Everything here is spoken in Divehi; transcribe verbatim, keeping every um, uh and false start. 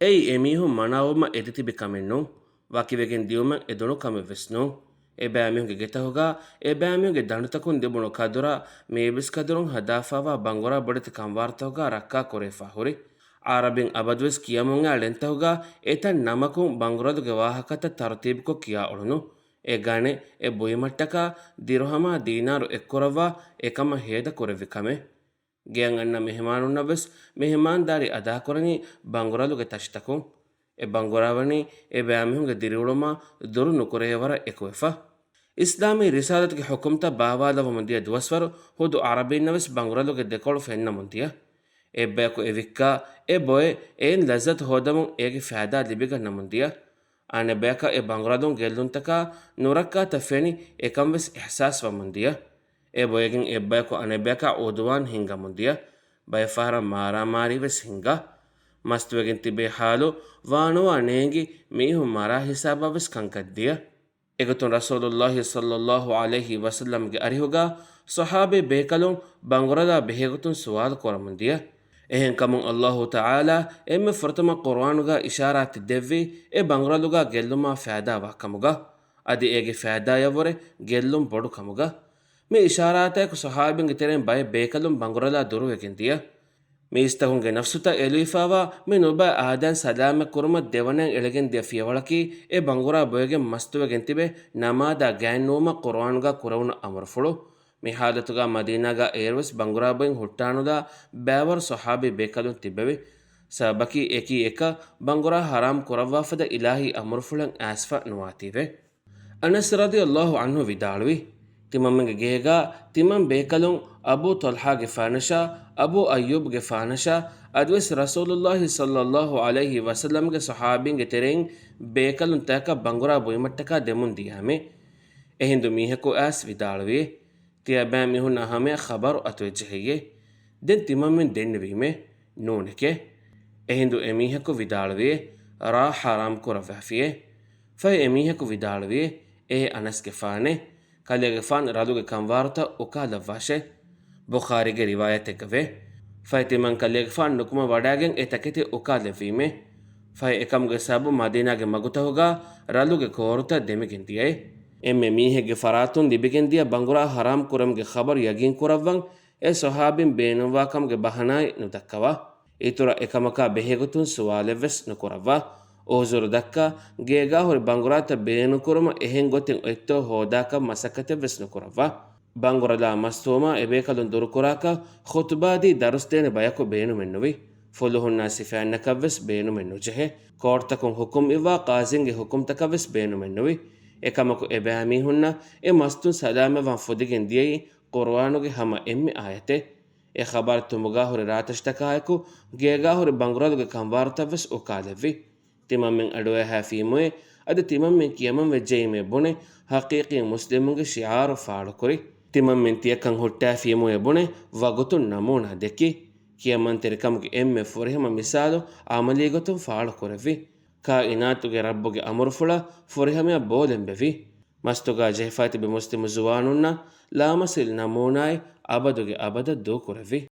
އެއީ އެމީހުން މަނާވުމަށް އެދިތިބި ކަމެއް ނޫން. ވަކިވެގެން ދިޔުމަށް އެދުނު ކަމެއް ވެސް ނޫން. އެބައިމީހުންގެ ގެތަހުގަ، އެބައިމީހުންގެ ދަނޑުތަކުން ލިބުނު ކަދުރާ، މިއިބިސް ކަދުރުން ހަދާފައިވާ ބަނގުރާ ބޮޑެތި ކަންވާރުތަކުގަ ރައްކާ ކުރެވިފަ ހުރި. އަރަބިން އަބަދުވެސް ކިޔަމުންއާ ޅެންތަކުގަ އެތައް ނަމަކުން ބަނގުރާލުގެ ވާހަކަތައް ތަރުތީބުކޮށް ކިޔާ އުޅުނު. އެ ގަނެ، އެ ބުއިމަށްޓަކާ ދިރުހަމާ ދީނާރު އެއްކުރައްވާ އެކަމަށް ހޭދަ ކުރެއްވި ކަމެއް. ގެއަށް އަންނަ މެހެމާނުންނަށް ވެސް މެހެމާންދާރީ އަދާކުރަނީ ބަނގުރާލުގެ ތަށިތަކުން. އެ ބަނގުރާ ވަނީ އެ ބައިމީހުންގެ ދިރިއުޅުމާ ދުރު ނުކުރެވޭ ވަރަށް އެކުވެފަ. އިސްލާމީ ރިސާލަތުގެ ޙުކުމްތައް ބާވާލައްވަމުން ދިޔަ ދުވަސްވަރު ހުދު އަރަބީންނަށް ވެސް ބަނގުރާލުގެ ދެކޮޅު ފެންނަމުން ދިޔަ. އެއްބަޔަކު އެ ވިއްކާ، އެ ބޮއެ، އެއިން ލައްޒަތު ހޯދަމުން އޭގެ ފައިދާ ލިބިގަންނަމުން ދިޔަ. އަނެއްބަޔަކަށް އެ ބަނގުރާލުން ގެއްލުންތަކާ ނުރައްކާތައް ފެނި އެކަން ވެސް އިޙްސާސް ވަމުން ދިޔަ. އެ ބޮއެގެން އެއްބަޔަކު އަނެއްބަޔަކާ އުދުވާން ހިންގަމުން ދިޔަ. ބައެއް ފަހަރަށް މާރާމާރީ ވެސް ހިންގާ. މަސްތުވެގެން ތިބޭ ޙާލު ވާނުވާ ނޭނގި މީހުން މަރާ ހިސާބަށް ވެސް ކަންކަން ދިޔަ. އެގޮތުން ރަސޫލުﷲ ޞައްލަﷲ ޢަލައިހި ވަސައްލަމްގެ އަރިހުގަ ޞަޙާބީ ބޭކަލުން ބަނގުރަލާ ބެހޭގޮތުން ސުވާލު ކުރަމުން ދިޔަ. އެހެންކަމުން ﷲ ތަޢާލާ އެންމެ ފުރަތަމަ ޤުރުއާނުގަ އިޝާރާތެއް ދެއްވީ އެ ބަނގުރަލުގަ ގެއްލުމާ ފައިދާވާ ކަމުގަ. އަދި އޭގެ ފައިދާޔަށްވުރެ ގެއްލުން ބޮޑު ކަމުގަ. މި އިޝާރާތާއެކު ޞަޙާބީންގެ ތެރެއިން ބައެއް ބޭކަލުން ބަނގުރަލާ ދުރުވެގެން ދިޔަ. މީސްތަކުންގެ ނަފްސުތައް އެލުވިފައިވާ މި ނުބައި އާދައިން ސަލާމަތް ކުރުމަށް ދެވަނައިން އެޅިގެން ދިޔަ ފިޔަވަޅަކީ، އެ ބަނގުރާ ބޮއެގެން މަސްތުވެގެން ތިބެ ނަމާދާ ގާތްނުވުމަށް ޤުރުއާނުގަ ކުރެވުނު އަމުރުފުޅު. މި ޙާލަތުގަ މަދީނާގަ އޭރުވެސް ބަނގުރާ ބޮއިން ހުއްޓާނުލާ ބައިވަރު ޞަޙާބީ ބޭކަލުން ތިއްބެވި. ސަބަބަކީ އެކީ އެކަށް ބަނގުރާ ޙަރާމް ކުރައްވާފަދަ އިލާހީ އަމުރުފުޅެއް އައިސްފަ ނުވާތީވެ. އަނަސް ރަޟިޔަﷲ ޢަންހު ވިދާޅުވި، ތިމަންމެންގެ ގޭގަ ތިމަން ބޭކަލުން އަބޫ ޠަލްޙާގެފާނަށާ، އަބޫ އައްޔޫބްގެފާނަށާ، އަދިވެސް ރަސޫލުﷲ ޞައްލަﷲ ޢަލައިހި ވަސައްލަމްގެ ޞަޙާބީންގެ ތެރެއިން ބޭކަލުން ތަކަކަށް ބަނގުރާ ބުއިމަށްޓަކާ ދެމުން ދިޔާމެ. އެހިނދު މީހަކު އައިސް ވިދާޅުވި، ތިޔަބައިމީހުންނަށް ހަމަޔަށް ޚަބަރު އަތުވެއްޖެހެއްޔޭ؟ ދެން ތިމަންމެން ދެންނެވީމޭ؟ ނޫނެކޭ. އެހިނދު އެމީހަކު ވިދާޅުވިއޭ، ރާ ޙަރާމް ކުރައްވާފިއޭ. ފަހެ އެމީހަކު ވިދާޅުވިއޭ، އޭ އަނަސްގެފާނޭ، ކަލޭގެފާނު ރަލުގެ ކަންވާރުތައް އުކާލައްވާށޭ. ބުޚާރީގެ ރިވާޔަތެއްގަވޭ. ފަހެ ތިމަން ކަލޭގެފާނު ނުކުމެ ވަޑައިގެން އެ ތަކެތި އުކާލެއްވީމޭ. ފަހެ އެކަމުގެ ސަބަބުން މަދީނާގެ މަގުތަހުގަ ރަލުގެ ކޯރުތައް ދެމިގެން ދިޔައޭ. އެންމެ މީހެއްގެ ފަރާތުން ލިބިގެން ދިޔަ ބަނގުރާ ޙަރާމް ކުރުމުގެ ޚަބަރު ޔަގީން ކުރައްވަން އެ ޞަޙާބީން ބޭނުންވާކަމުގެ ބަހަނާއެއް ނުދައްކަވާ. އިތުރަށް އެކަމަކާ ބެހޭގޮތުން ސުވާލެއްވެސް ނުކުރައްވާ. އުޒުރު ދައްކާ، ގޭގާ ހުރި ބަނގުރާތައް ބޭނުންކުރުމަށް އެހެން ގޮތެއް އޮތްތޯ ހޯދާކަށް މަސައްކަތެއްވެސް ނުކުރައްވާ. ބަނގުރަލާ މަސްތުވުމާ އެބޭކަލުން ދުރުކުރާކަށް ޚުތުބާދީ ދަރުސްދޭނެ ބަޔަކު ބޭނުމެއްނުވި. ފުލުހުންނާ ސިފައިންނަކަށްވެސް ބޭނުމެއްނުޖެހޭ. ކޯޓްތަކުން ޙުކުމް އިއްވާ ޤާޟީންގެ ޙުކުމްތަކަށްވެސް ބޭނުމެއްނުވި. އެކަމަކު އެބައިމީހުންނަށް އެ މަސްތުން ސަލާމަތްވާން ފުދިގެން ދިޔައީ ޤުރުއާނުގެ ހަމަ އެންމެ އާޔަތެއް. އެ ޚަބަރު ތުނބުގާ ހުރި ރާތަށިތަކާއެކު ގޭގާ ހުރި ބަނގުރަލުގެ ކަންވާރުތައްވެސް އުކާލެއްވި. ތިމަންމެން އަޑުއެހާ ފީމުއޭ، އަދި ތިމަންމެން ކިޔަމަން ވެއްޖެއީމޭ ބުނެ، ޙަޤީޤީ މުސްލިމުންގެ ޝިޢާރު ފާޅުކުރި. ތިމަންމެން ތިޔަކަން ހުއްޓާ ފީމުއޭ ބުނެ، ވަގުތުން ނަމޫނާ ދެއްކި. ކިޔަމަންތެރިކަމުގެ އެންމެ ފުރިހަމަ މިސާލު ޢަމަލީގޮތުން ފާޅުކުރެއްވި. ކާއިނާތުގެ ރައްބުގެ އަމުރުފުޅަށް ފުރިހަމަޔަށް ބޯލަނބެވި. މަސްތުގާ ޖެހިފައިތިބި މުސްލިމު ޒުވާނުންނަށް ލާމަސީލް ނަމޫނާއެއް އަބަދުގެ އަބަދަށް ދޫކުރެއްވި.